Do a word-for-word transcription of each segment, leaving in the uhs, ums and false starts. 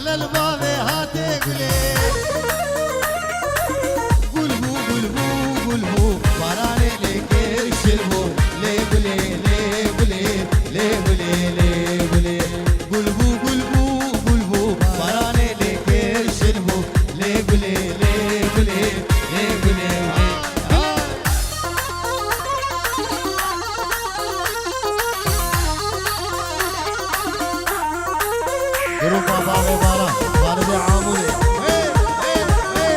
Lel bavê hate gulê. Gul bû, gul bû, gul bû. Baranê lê kir şir bû. Lê gulê, lê gulê, lê gulê, lê gulê. Gul bû, gul bû, gul bû. Baranê lê kir şir bû. Lê gulê, lê gulê, lê gulê, lê. Grupa Bavê Baran, Xalidê Amûrê. Hey, hey, hey.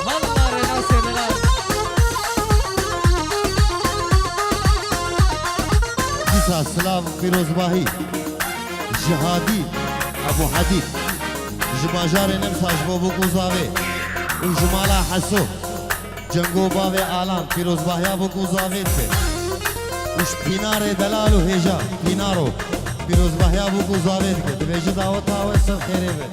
Valla Renasê Delal. Dîsa silav û pîrozbahî. Ji Hadî Ebû Hedîd, ji bajarê Nimsa ji bo bûk û zavê û ji mala Heso, Cengo bavê Alan, pîrozbahiya bûk û zavê dike. Û ji Pînarê Delal û Hêja, Pînaro, pîrozbahiya bûk û zavê dike. Dibêje daweta we ser xêrê be.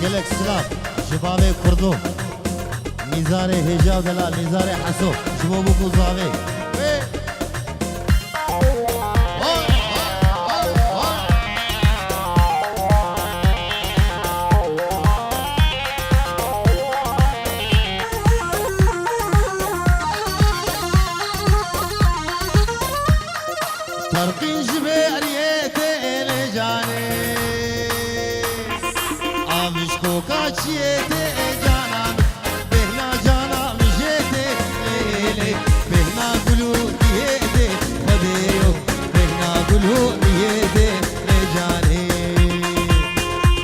Gelek silav ji bavê Kurdo, Nîzarê Hêja û Delal, Nîzarê Heso, ji bo bûk û zavê. Wê! Terqîn ji beriyê tê lê canê. Avişkoka çiyê tê cana min. Bêhna cana min jê tê lê lê. Bêhna gul û diyê tê Xwedê yo. Bêhna gul û diyê tê lê canê.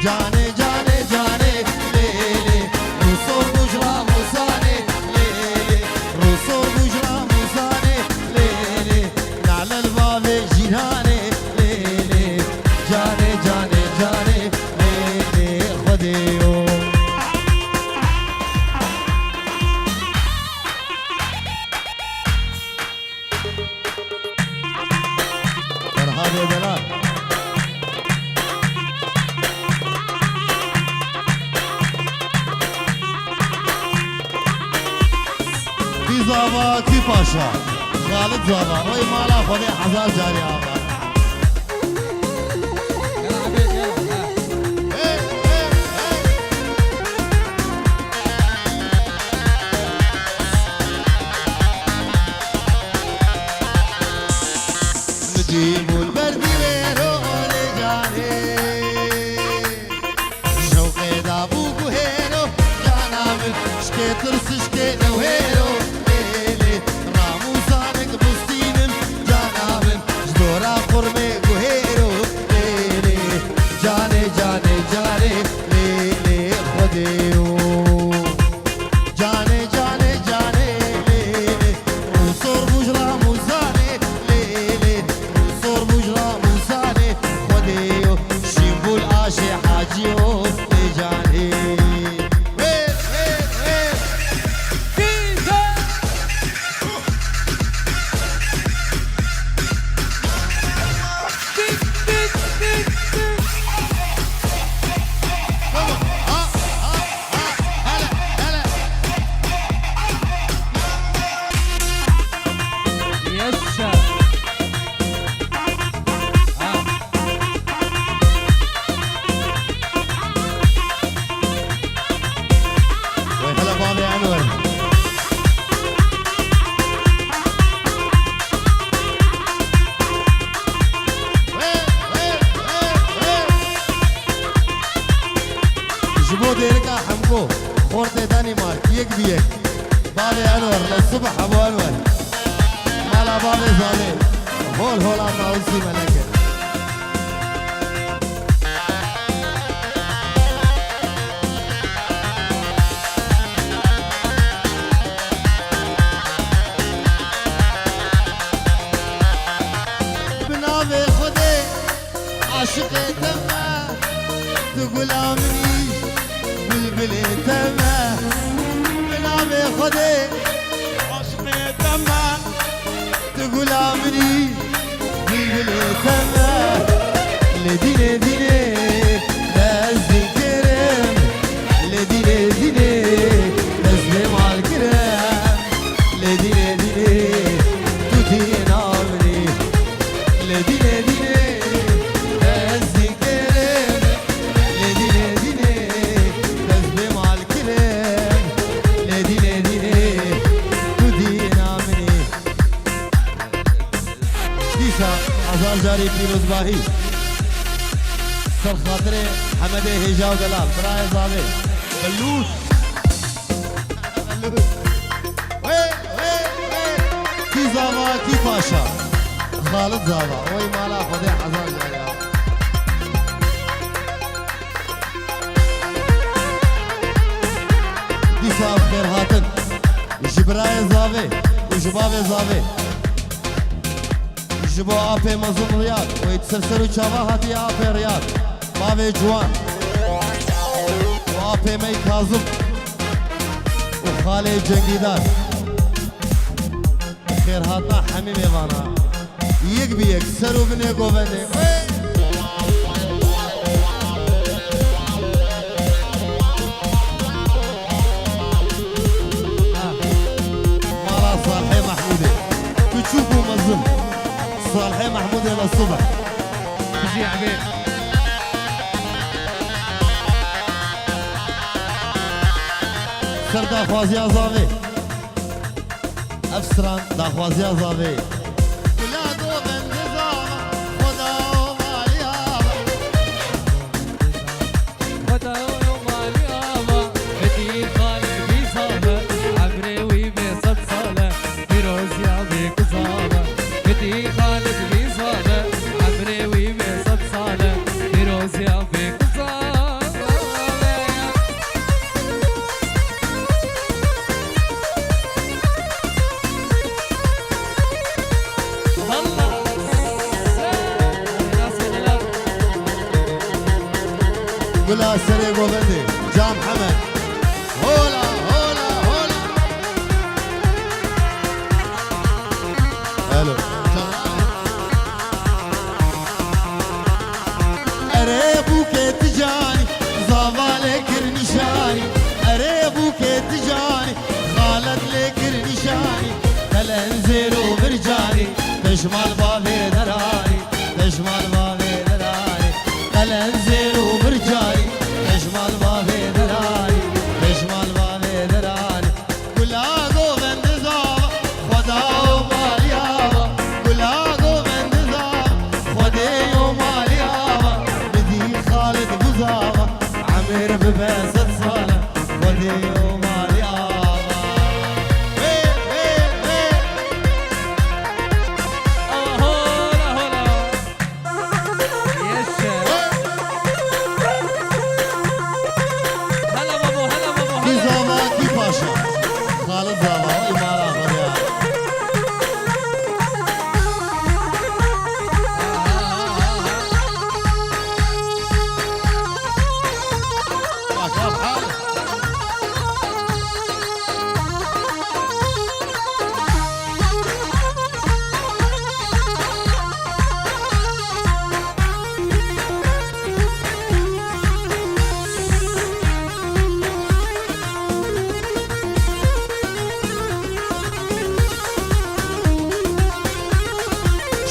Canê, canê, canê, lê, lê. Rûsor bû ji la mûsanê, lê, lê. Rûsor bû ji la mûsanê, lê, lê. Nale li bavê cîranê, lê, lê. Canê, canê, canê, lê, lê. Xwedê yo. Ferhadê Delal. Kî zava, kî paşa? Xalid zava. Oy mala Xwedê hezar carî ava. Min cî bûn berdî wê ro lê canê. Şewqê dabû guhêro cana min, şkê tirs şkê newêro lê lê. Ramûsanik bistînim cana min, ji dora qurmê guhêro lê lê. Canê, canê, canê, lê, lê, Xwedê yo. Canê, canê, canê, lê, lê. Rûsor bû ji ramûsanê, lê, lê. Rûsor bû ji ramûsanê, Xwedê yo. Şîmbûl aşê hacî yo, lê canê. Wê, wê, wê. Yaşa. Ha. Wê hele bavê Enwer. Ji bo dêrika Hemko, xortê Danîmark, yek bi yek. Bavê Enwer, li subh hebû Enwer. Mala bavê Zalê. Hol hola Tawusî Meleke. Bi navê Xwedê aşiqê te me, tu gula min î, gul Bilê te me, bi navê Xwedê, aşqê te me, tu gula min î, bî bilê te me. Lê dînê dînê dest dî kirim, lê dînê dînê dest bê mal kirim, lê dînê dînê tu dîna min î, lê dînê dînê dest dî kirim. Lê dînê dînê dest bê mal kirim. Lê dînê dînê tu dîna min î. Dîsa hezar carî pîrozbahî. Ser xatirê Hemedê Hêja û Delal, birayê Zavê. Belûs. Belûs. Wê, wê, wê. Kî Zava, kî Paşa? Xalid Zava. Oy mala Xwedê hezar carî ya. Dîsa xêrhatin ji birayê Zavê û ji bavê Zavê. Ji bo apê mezin Riyad, wê ser ser û çava hatiye apê Riyad. Bavê ciwan û apê me Kazim û xalê cengîdar. Xêrhatina hemî mêvana. Yek bi yek, ser û binê govendê. Mala Salihê Mehmûdê. Piçûk û mezin. Salihê Mehmûdê li Sibeh. Bijî Ebê. Ser daxwaziya Zavê. Ev stran daxwaziya Zavê ye. Gula govendê Zava, Xweda û malî ava. Xweda û malî ava, Fetî Xalid bî Zava, emrê wî bê sed sal e, pîroziya bê ku Zava. Fetî Xalid bî Zava, emrê wî bê sed sal e, pîroziya bê ku Zava. Gula serê govendê, Can Hemed. Hola, hola, hola. Alo. Erê bûkê tu canî, Zava lê kir nîşanî. Erê bûkê tu canî, Xalid lê kir nîşanî. Qelen zêr û mircanî, pejmal bavê deranî. Pejmal bavê deranî. Qelen zêr û mircanî, pejmal bavê deranî. Pejmal bavê deranî. Gula govendê Zava, Xweda û malî ava. Gula govendê Zava, Xwedê û malî ava. Bidî Xalid bû Zava, emir bibe sed sal e. Xwedê û malî ava. Wê, wê, wê. Hola, hola. Yaşa. Hela babo, hela babo, hela. Kî Zava, kî Paşa? Xalid Zava, îmara Xwedê. Bak, bak, bak.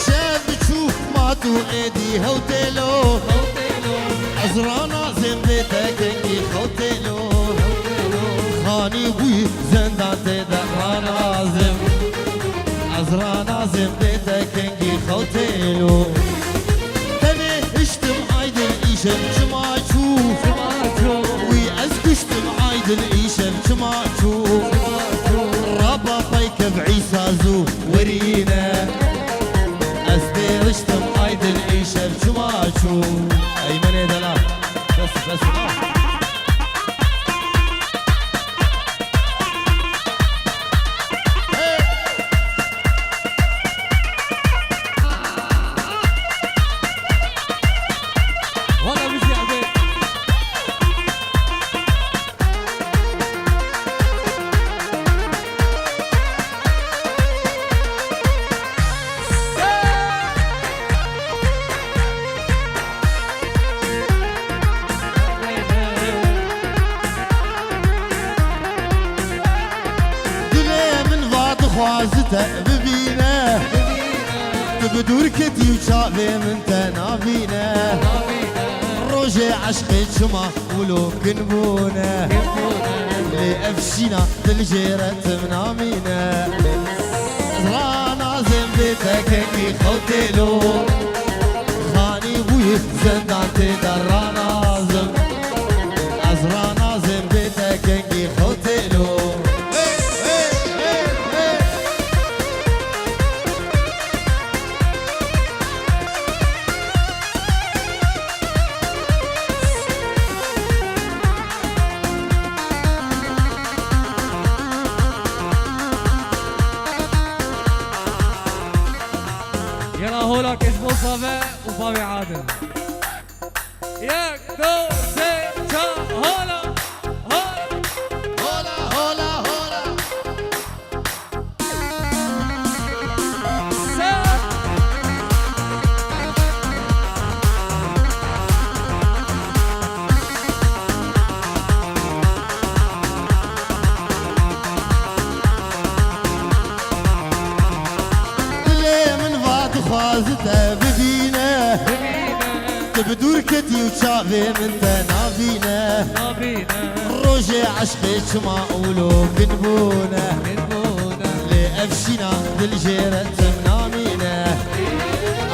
Şev çû mat û êdî hewtêlo. Ez ranazêm bê te kengî xewtêlo. Xanî bûyî zendan tê de ranazêm. Ez ranazêm bê te kengî xewtêlo. Tenê hiştim aydin îşev çima çû. Wî ez kuştim aydin îşev çima çû. Raba peykev Îsa zû werîne. Ez tê hiştim aydin îşev çima çû. Eymenê delal. Bes, bes. Valla bizi abi. Bibîne, tu bi dûr ketî û çavê min te nabîne. Rojê eşqê çima wilo kin bûne. Lê ev şîna dil jê re tim namîne. Ez ranazim bê te kengî xew têlo. Xanî bûyî zindan tê de ranazim. Ez ranazim bê te kengî xew têlo. Yela holakê ji bo Zave û bavê Adil. Yek, du, sê, çar, hola, hola. Hola, hola, hola. Sê. Dilê min va dixwaze te bibîne. Tu bi dûr ketî û çavê min te nabîne. Rojê eşqê çima wilo kin bûne. Lê ev şîna dil jê re tim namîne.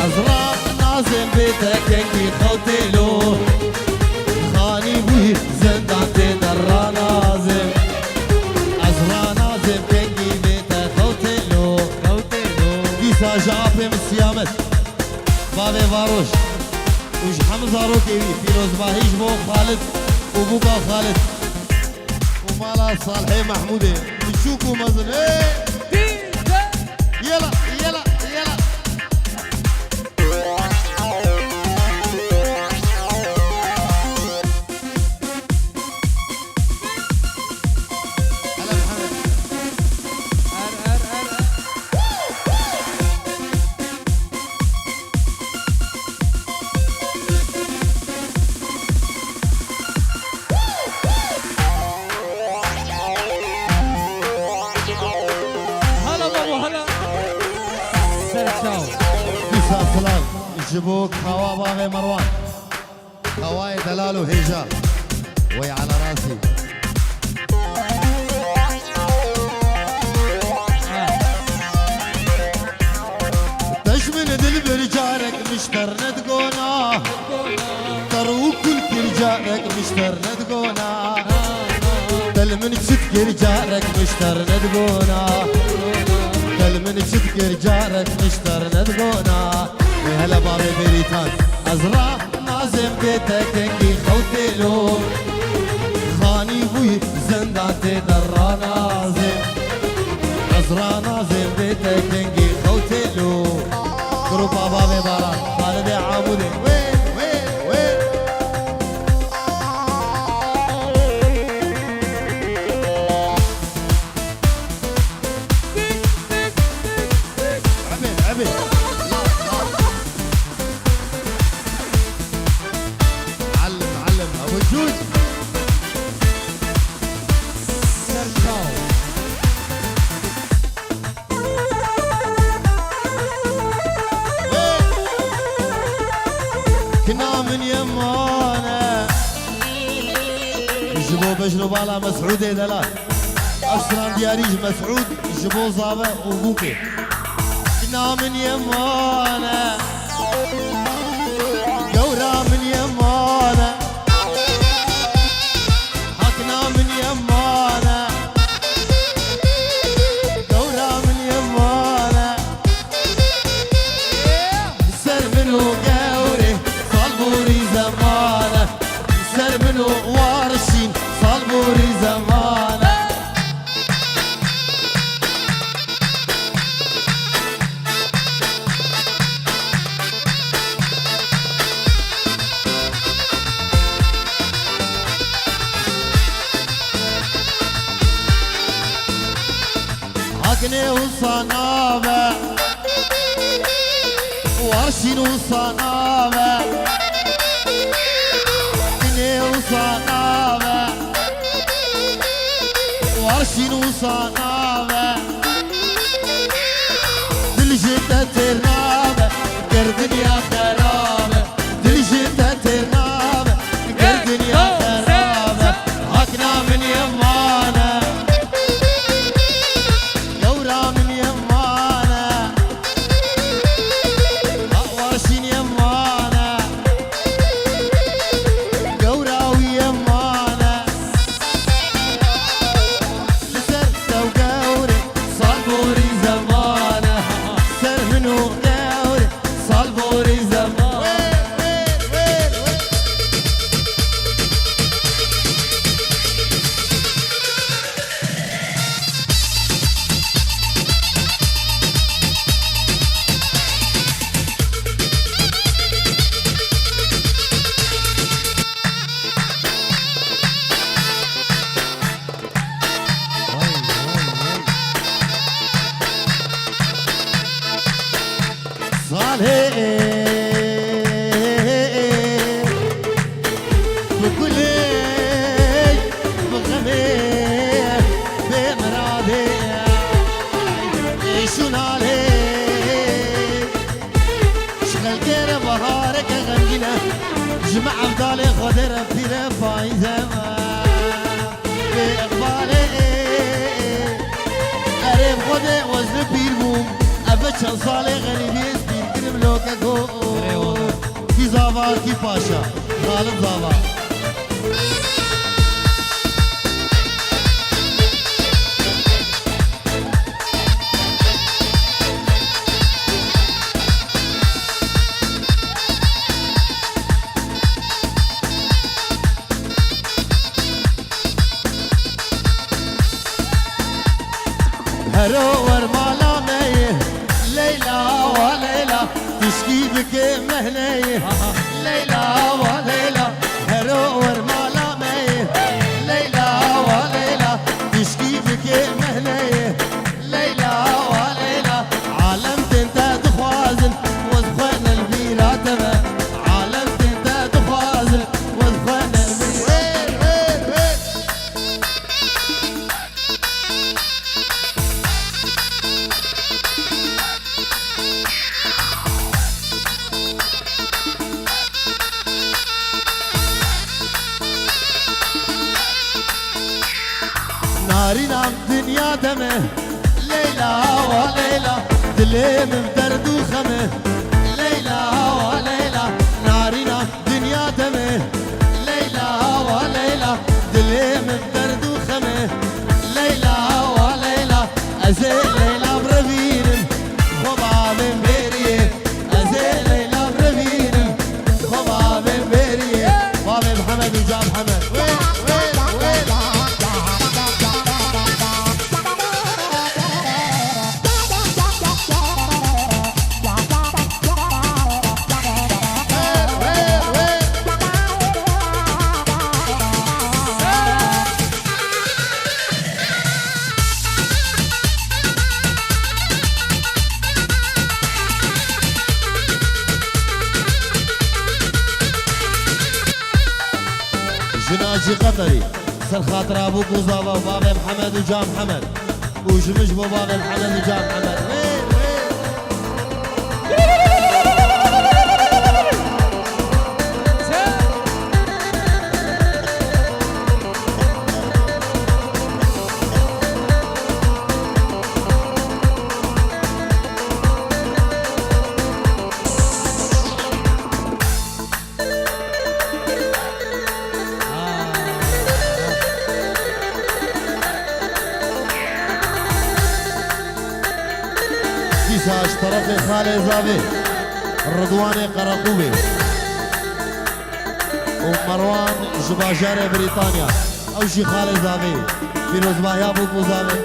Ez ranazim bê te kengî xew têlo. Xanî bûyî zindan tê de ranazim. Ez ranazim kengî bê te xew têlo. Dîsa ji apê min Siyamet, bavê Varoş û ji hemû zarokê wî pîrozbahî ji bo Xalid û bûka Xalid û mala Salihê Mehmûdê, biçûk û mezin. Ê! Yela, yela, yela. Hele Mihemed. Er, er, er, er. Hala babo, hala. Ser çaw. Dîsa silav ji bo Kawa bavê Merwan. Kawayê delal û hêja. Wey ala rasî. Te ji min dilbir carek min ji te re nedigona. Te rû kul kir carek min ji te re nedigona. Te li min çi dikir carek min ji te re nedigona. Te li min çi dikir carek min ji te re nedigona. Ê hele bavê Bêrîtan. Ez ra Nazim bê te kengî xew têlo. Xanî bûyî zindan tê de ranazim. Ez ranazim bê te kengî xew têlo. Grupa Bavê Baran, Xalidê Amûdê. Wê, wê, wê. Ebê, ebê. La, la. Allim, allim, Abu Cûc. Ser çaw. Kina min yemane. Ji bo bejn û bala Mesûdê delal. Ev strandiya rî ji Mesûd ji bo Zave û Bûkê. Kina min yemane. Gewra min yemane. Hakna min yemane. Gewra min yemane. Ser min û gewrê salborî zemane. Ser min û warşîn salborî zemane. Haknê wisa nabe. Warşîn wisa nabe. Haknê wisa nabe. Warşîn wisa nabe. Dere pîre payze me. Bê iqbalê ê. Erê Xwedê ez li pîr bûm. Ev çend salê xerîbî ez pîr kirim loke ko. Erê wala. Kî zava, kî paşa. Xalid zava. Hero wer mala me ye, Leyla wa Leyla, tişkî bike mehleyê. Leyla wa Leyla, hero wer mala me ye, Leyla wa Leyla, tişkî bike mehleyê. Leyla wa Leyla, alem tên te dixwazin, wez xwe ne li bîra te be. Alem tên te dixwazin, wez xwe ne li bîra. Narîna dinya deme, Leyla wa Leyla, dilê min derd û xem e. Leyla wa Leyla, narîna dinya deme, Leyla wa Leyla, dilê min derd û xem e. Leyla wa Leyla, ez ê Leyla birevînim, xwe bavê bêriyê. Ez ê Leyla birevînim, xwe bavê bêriyê. Bavê Mihemed û Ca Mihemed. Wê, wê, wê. Jina jî Qeterî, ser xatira Bûk û Zava û bavê Mihemed û Ca Mihemed. Û ji min ji bo bavê Mihemed û Ca Mihemed. Wê, wê. Dîsa ji terefê xalê Zavê, Ridwanê Qereqûbê û Merwan ji bajarê Brîtanya. Ew jî xalê Zavê. Pîrozbahiya Bûk û Zavê.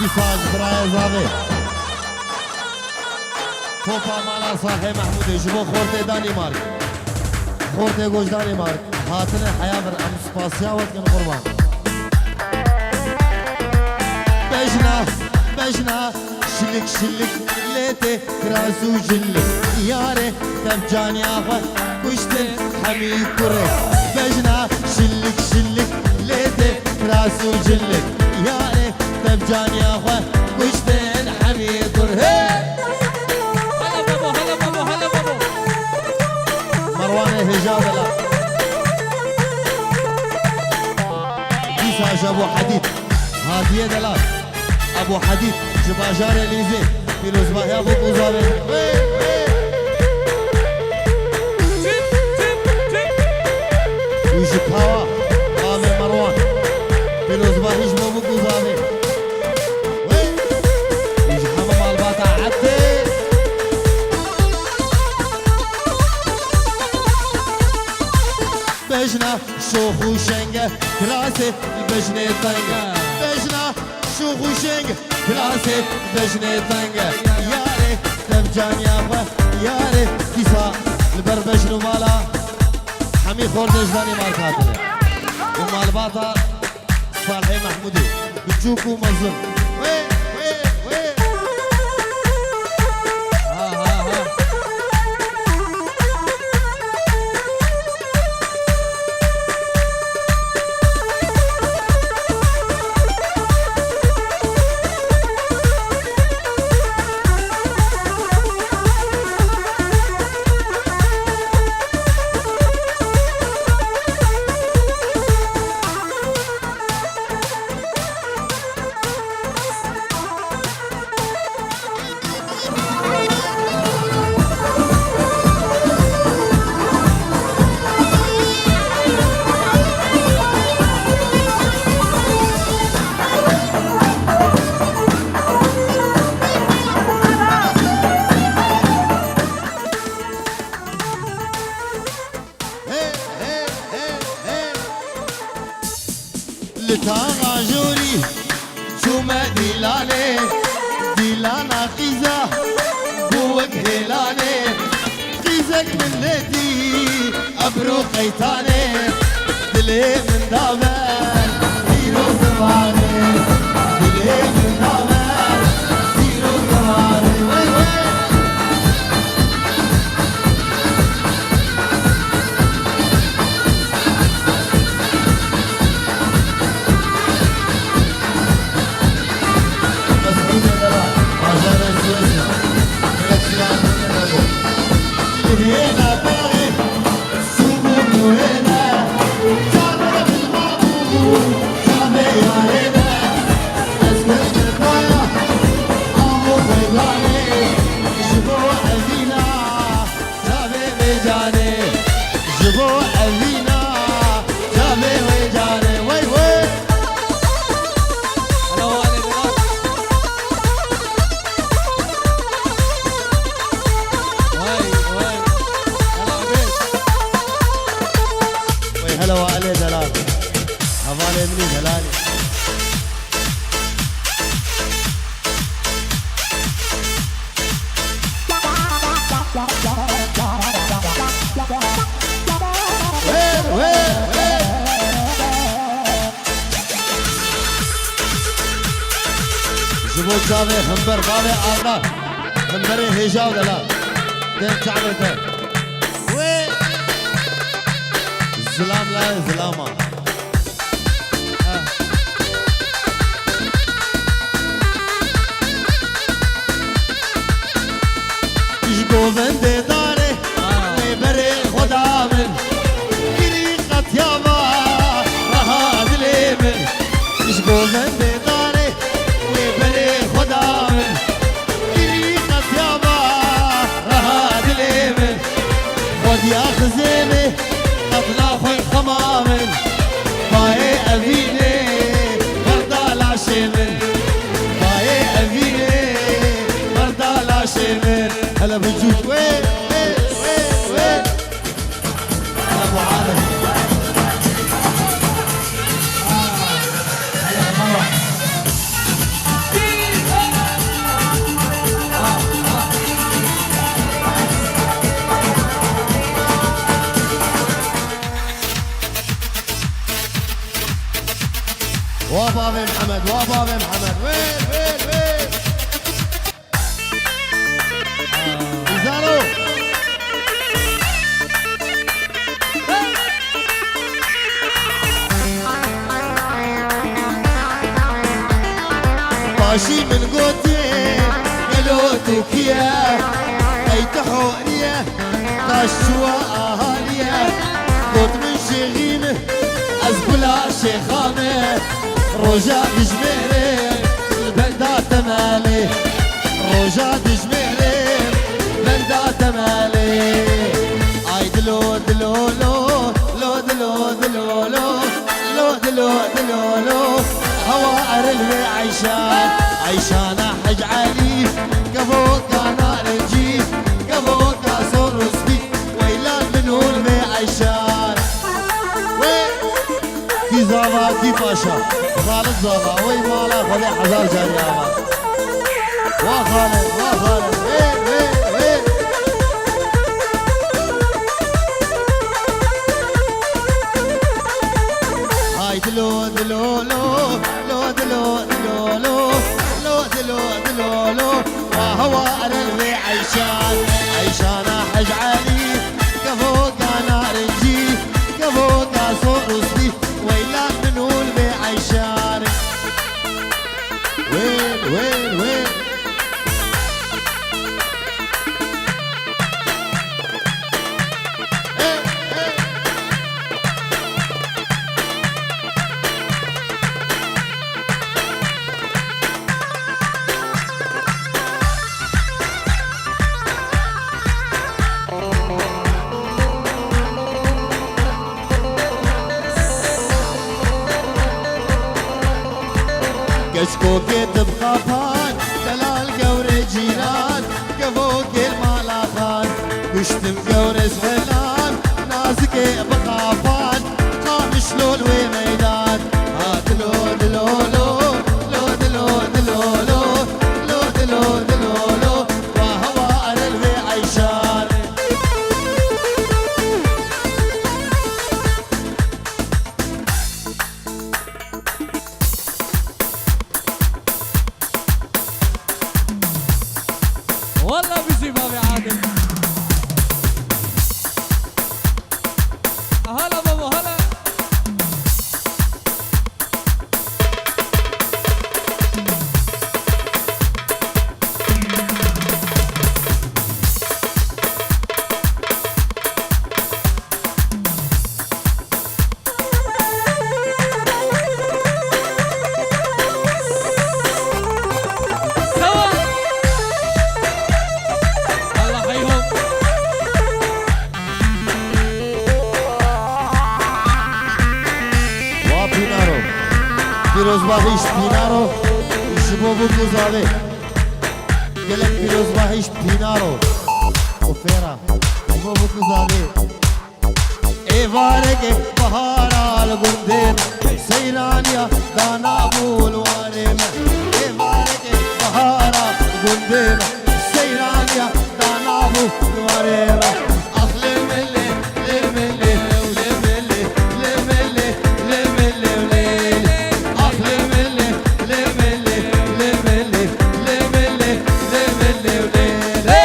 Dîsa ji birayê Zavê. Topa mala Saxê Mehmûdê ji bo xortê Danîmark. Xortê goç Danîmark. Hatine heya vir, em spasiya we dikin qurban. Bejna, bejna, şilik şilik lê tê. Kiraz û jilik, yarê, tev caniya xwe kuştin hemî kurê. Bejna şilik şilik lê tê, kiraz û jilik, yarê, tev caniya xwe kuştin hemî kur. Hey! Hele babo, hele babo, hele babo. Merwanê hêja vela. Dîsa ji bo Hedîd hatiye delal. Ebû Hedîd ji bajarê Lîzê, pîrozbahiya Bûk û Zavê. Wê, wê. Û ji Pawa, bavê Merwan. Pîrozbahî ji bo Bûk û Zavê. Wê. Û ji hemû malbata Ebdê. Bejna şox û şenge, klasê bejnê tenge. Bejna şox û şeng, klasê bejnê tenge. Yarê tevcaniya xwe, yarê dîsa li ber bejn û mala hemî xortê ji danê mal hatine. Û malbata Salihê Mehmûdê, biçûk û mezin. Wê, wê, wê. Ha, ha, ha. Hey, hey, hey, hey. Li taxa jorî çûme dîlanê, dîlana qîza bû wek hêlanê. Qîzek min nedî ebro qeytanê, dilê min da ver pîr û zimanê. Dilê min da ver pîr û zimanê. Wey, wey. Çavê wê canê, ji bo evîna, çavê wê canê, wey, wey. Hello, Alê Delal. Wey, wey. Hello, Alê. Wey, hello, Alê Delal. Hevalê min î delalî. Wê, wê, wê. Ji bo çavê hember bavê Arda, hemberê hêja û delal. Dê çavê te. Wê. Zilam la zilama. Ji govendê darê lê berê xwe da min. Kirî qetiya va reha dilê min. Ji govendê darê lê berê xwe da min. Kirî qetiya va reha dilê min. Xwediya xizêmê qet naxwe xema min. Bayê evînê berda laşê min. Bayê evînê berda laşê min. Hele bi cût wê, wê, wê, wê. Hele bu alem. Wa bavê Mihemed, wa bavê Mihemed. Wê, wê, wê. Zaro. Paşî min gotiye, gelo tu kiye? Ey tu horiye, taş çuwa ahaliye. Got min şêxî min, ez gula şêxa me. Roja dijmêrê li benda temelê. Roja dijmêrê benda temelê. Ay dilo, dilo, lo, lo, dilo, dilo, lo, lo, dilo, dilo, lo. Hewa eril vê Eyşan, Eyşana Hec Elî. Kevoka narincî, kevoka sor û spî. Weylan min hûn vê Eyşan. Paşa, Xalid Zala, wey mala Xwedê hezar carî ava. Wa Xalid, wa Xalid, wê, wê, wê. Hay dilo, dilo, lo, lo, dilo, dilo, lo, lo, dilo, dilo, lo. Wa hewa eren wê eyşan, eyşana Hec Elî, kevoka narincî, kevoka sor û spî. Weyla min û li vê eyşanê. Wê, wê, wê. Ê, ê. Keçkokê tu bi xapan, delal gewrê cîran, kevokê mala xan, kuştim gewrê zwelan, nazikê bi xapan, qamiş lol wê meydan. Ha dilo, dilo, lo, lo, dilo, dilo, lo, lo, dilo, dilo, lo, wa hewa erel wê eyşan. Walla bijî bavê Adil. Hala babo, hala. Sawa. Allah hayhom. Wa Pînaro. Pîrozbahî ji Pînaro. Ji bo bûk û zavê. Gelek pîrozbahî ji Pînaro. Û Fêra. Ji bo bûk û zavê. Êvareke bihara li gundê me, seyraniya dana bû li warê me. Êvareke bihara li gundê me, seyraniya dana bû li warê me. Ax lê milê, lê milê, lê milê, lê milê, lê milê, lê. Ax lê milê, lê milê, lê milê, lê milê, lê milê, lê, lê.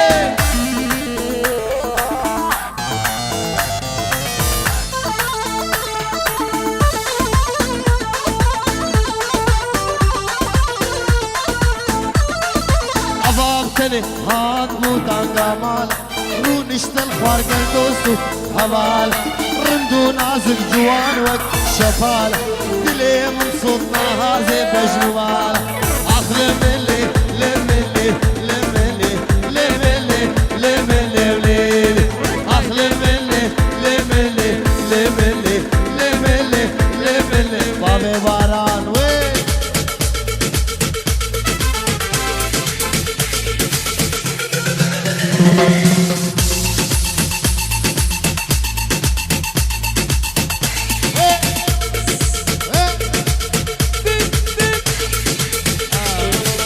Ava bi tenê hat bû danga mal, rûniştin xwar gel dost û heval, rind û nazik ciwan wek şepal, dilê min sot nahazê bejnwal. Ax lê milê, lê milê, lê milê, lê milê, lê milê, lê. Ax lê milê, lê milê, lê milê, lê milê, lê milê. Bavê baran wê.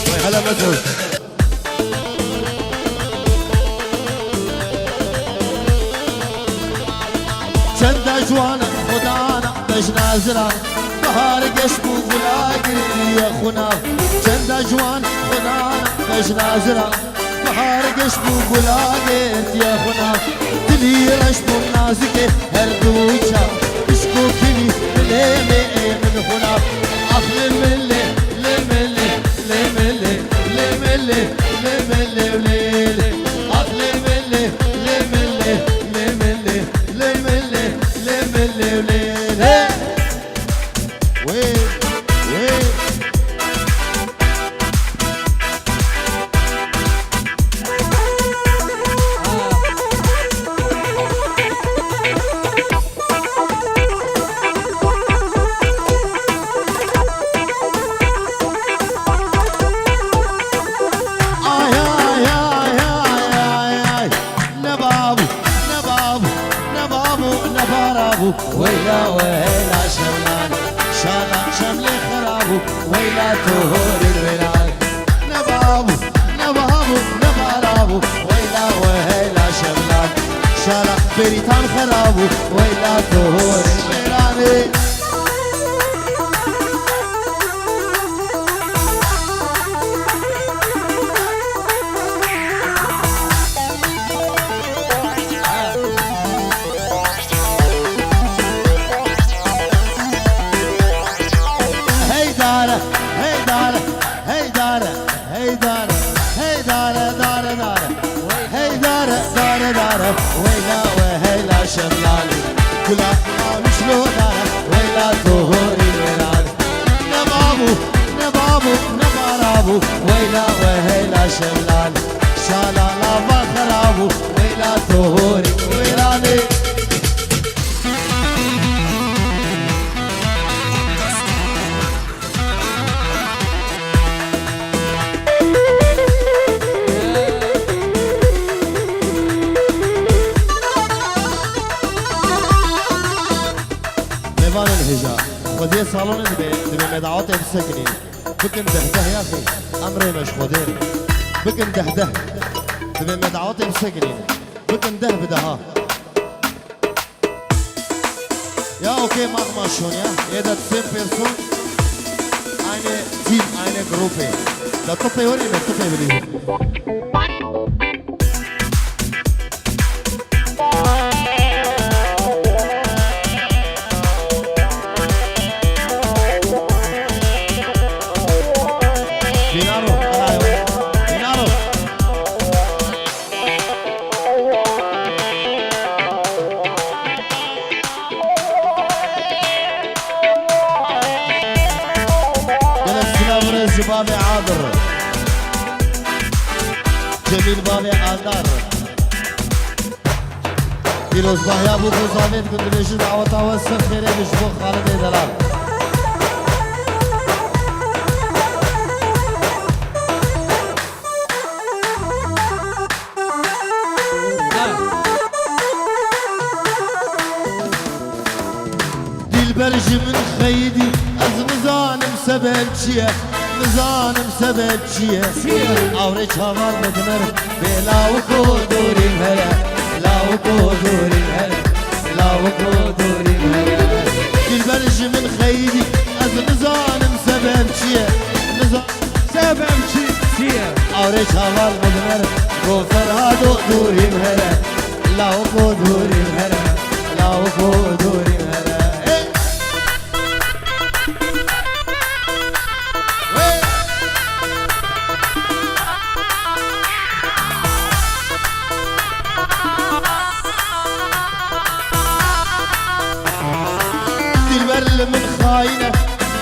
Vay hele Mesut. Çenda ciwan e xwedana bejna zira, bihar geş bû gula giriye xwina. Çenda ciwan xwedana bejna zira, bihar geş bû gula giriye xwina. Dilî reş bû nazikê her du ça, pişko kilî dilê me ê min xwina. Ax lê milê, lê milê, lê milê, lê milê, lê milê, lê lê. Ax lê milê, lê milê, lê milê, lê milê, lê milê, lê lê. Wê, wê. Ay, ay, ay, ay, ay, ay. Ne babû, ne babû, ne babû, ne para bû. Weyla, weyla, şevlan. Şala şemlê xera bû, weyla torê wêran. Ne bav bû, ne bav bû, ne bara bû, weyla weheyla şemlan. Şala berîtan xera bû, weyla torê wêranê. Hey dare, hey dare, hey dare, hey dare, hey dare, dare, dare. Hey dare, dare, dare, weyla weheyla şemlanî. Gula qamiş lo dare, weyla tohorî wêran. Ne bav bû, ne bav bû, ne bara bû, weyla weheyla şemlan. Şala lava xera bû, weyla tohorî wêranê. Mêvanên hêja, xwediyê salonê dibe, dibe me dawetê bisekinîn. Bikin deh deh yaxî, em rê me ji Xwedê. Bikin deh deh. Dibe me dawetê bisekinîn. Bikin deh bi deha. Ya, okay, mach mal schon, ja. Jeder zehn Personen, eine Team, eine Gruppe. Da Gruppe hören wir, Gruppe würde ich. Dinaro, Dinaro. Gelek silav re ji bavê Adir. Cemîl bavê Adar. Pîrozbahiya bû ku zavêt ku dibêjin daweta we ser xêrê be ji bo Xalidê Delal. Dilber ji min xeyidî, ez nizanim sebeb çi ye, nizanim sebeb çi ye. Çi ye? Awrê çavan me dimer, bê lawiko dorî here, lawiko dorî here, lawiko dorî here. Dilber ji min xeyidî, ez nizanim sebeb çi ye, niza- Sebeb çi, çi ye? Awrê çavan me dimer, go Ferhado dûrîm here, lawiko dûrîm here, lawiko dûrîm here. Hey! Hey! Dilber li min xayîn e,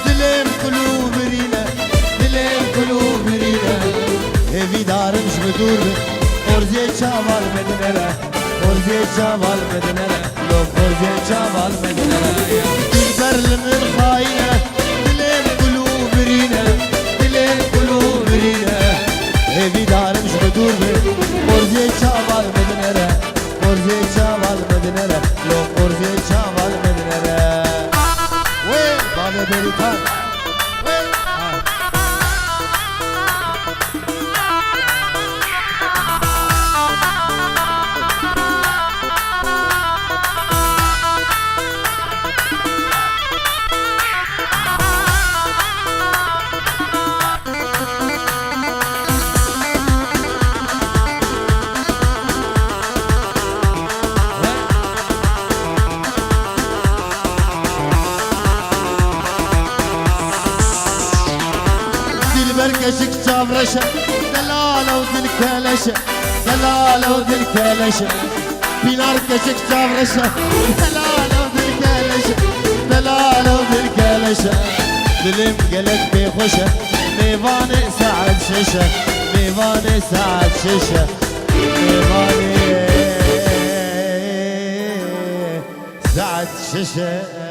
dilên kulûbirîn e, dilên kulûbirîn e. Hêvîdarim ji min dûr be, qorziyê çavan me dinere, qorziyê çavan me dinere, lo qorziyê çavan me dinere. Dilber li min xayîn e, dilên kulûbirîn e, dilên kulûbirîn e. Hêvîdarim ji min dûr be, qorziyê çavan me dinere. Qorzê çavan me dinere, lo qorzê çavan me dinere. Wê, bavê Berîtan. Wê, ha. Dilber keçik çavreş e, delal ew dilkeleş e, delal ew dilkeleş e. Pînar keçik çavreş e, delal ew dilkeleş e, delal ew dilkeleş e. Dilê min gelek pê xweş e, mêvanê saet şeş e, mêvanê saet şeş e, mêvanê saet şeş e.